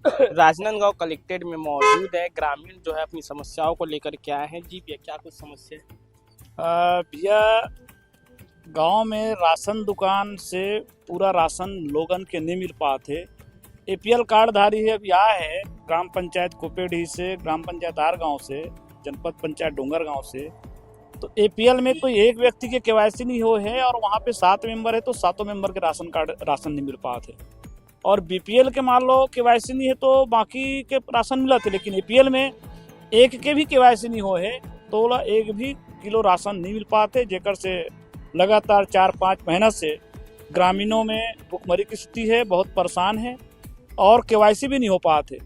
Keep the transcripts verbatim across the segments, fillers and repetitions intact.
Rajnandgaon collectorate में मौजूद है, ग्रामीण जो है अपनी समस्याओं को लेकर के आए हैं। जी भैया, क्या कुछ समस्या है? अ, भैया, गांव में राशन दुकान से पूरा राशन लोगन के नहीं मिल पात हे। एपीएल कार्डधारी हे, अभी आए हे ग्राम पंचायत कोपेडी से, ग्राम पंचायत आर गांव से, जनपद पंचायत डोंगरगांव से। तो एपीएल में कोई एक व्यक्ति के केवाईसी नहीं हो हे और वहाँ पे सात मेंबर है, तो सातों मेंबर के राशन कार्ड, राशन नहीं मिल पात हे। और बीपीएल के मान लो केवाईसी नहीं है तो बाकी के राशन मिलत हे, लेकिन एपीएल में एक के भी केवाईसी नहीं हो हे तो ओला एक भी किलो राशन नहीं मिल पात हे, जेकर से लगातार चार पाँच महीना से ग्रामीणों में भुखमरी की स्थिति है, बहुत परेशान है और केवाईसी भी नहीं हो पात हे।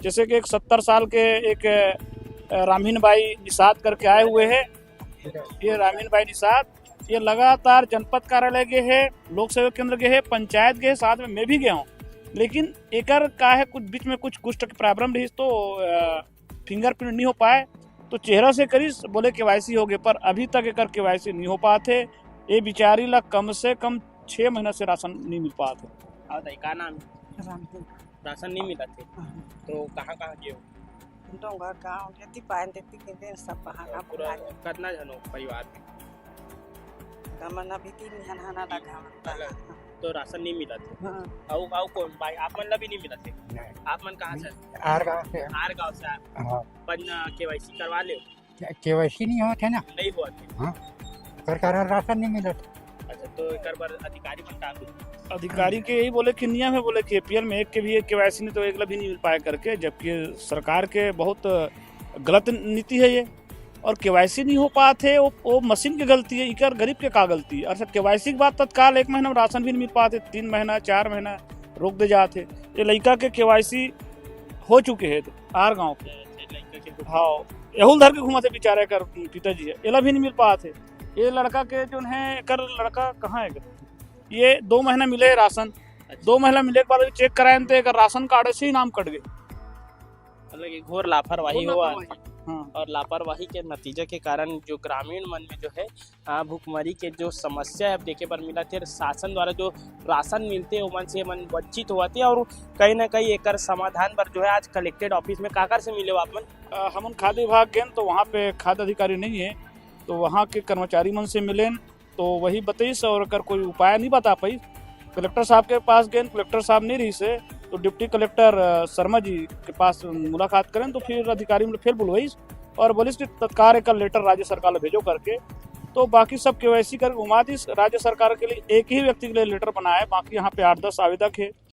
जैसे कि एक सत्तर साल के एक, अ, रामहीन बाई निषाद करके आए हुए हैं, ये रामहीन बाई निषाद, ये लगातार जनपद कार्यालय गए हैं, लोक सेवा केंद्र गए हैं, पंचायत गए, साथ में मैं भी गया हूँ, लेकिन एकर का है, कुछ बीच में कुछ कुष्ठ के प्रॉब्लम रही तो, अ, फिंगरप्रिंट नहीं हो पाए, तो चेहरा से करिस, बोले केवाईसी हो गए, पर अभी तक एकर केवाईसी नहीं हो पात हे। ये बिचारी ला कम से कम छः महीना से राशन नहीं मिल पात हे। और दाई, का नाम है? रामदेव। राशन नहीं मिला थे? हाँ। तो कहाँ कहाँ गए हो? डोंगरगांव, यदि पाए देती के दे सब बहाना और पूरा बना के। कितना जन हो परिवार में? हमन अभी तीन जन हना लगा। अलग। तो राशन नहीं मिला थे? हाँ। अउ, अउ कौन भाई, आप मन ला भी नहीं मिला थे? नहीं। आप मन कहाँ से? आर गांव से। आर गांव से आप? हाँ। अपन केवाईसी करवा ले? केवाईसी नहीं होत हे ना। नहीं हुआ थे? हाँ। ओकर कारण राशन नहीं मिलत। अच्छा, तो एकर बर अधिकारी मन का बोले? अधिकारी के यही बोले कि नियम है, बोले कि एपीएल में एक के भी एक केवाईसी नहीं तो एक ला भी नहीं मिल पाए करके, जबकि सरकार के बहुत गलत नीति है ये। और केवाईसी नहीं हो पात हे, वो, वो मशीन के गलती है, इकर गरीब के का गलती है? अच्छा, केवाईसी के बाद तत्काल एक महीना में राशन भी नहीं मिल पात हे, तीन महीना, चार महीना रोक दे जात हे। ये लइका के केवाईसी हो चुके हे आर गांव के। अच्छा, लइका के तो हाँ, एहू ल धर के घूमत हे बेचारा, एकर पिताजी है, एला भी नहीं मिल पात हे। ये लड़का के जोन है, एकर लड़का कहाँ है? ये दो महीना मिले राशन, अच्छा। दो महीना मिले के बाद अभी चेक कराए तो एकर राशन कार्ड से ही नाम कट गए। मतलब कि घोर लापरवाही घोर हुआ। लापरवाही। हाँ। और लापरवाही के नतीजा के कारण जो ग्रामीण मन में जो है, आ, भुखमरी के जो समस्या है, अब देखे बर मिलत हे, शासन द्वारा जो राशन मिलथे, ओमन से मन वंचित होवत हे और कहीं ना कहीं एकर समाधान बर जो है आज कलेक्ट्रेट ऑफिस में काकर से मिले हो आप मन? अ, हमन खाद्य विभाग गेन तो वहाँ पे खाद्य अधिकारी नहीं है, तो वहाँ के कर्मचारी मन से मिलेन, तो वही बतइस और एकर कोई उपाय नहीं बता पाइस। कलेक्टर साहब के पास गेन, कलेक्टर साहब नहीं रहिस हे, तो डिप्टी कलेक्टर, अ, शर्मा जी के पास मुलाकात करेन, तो फिर अधिकारी मन फिर बुलवाइस और बोलिस कि तत्काल एकर लेटर राज्य सरकार ला भेजो करके। तो बाकी सब केवाईसी करके घुमा दिस। राज्य सरकार के लिए एक ही व्यक्ति के लिए लेटर बनाए, बाकी यहाँ पे आठ दस आवेदक हे,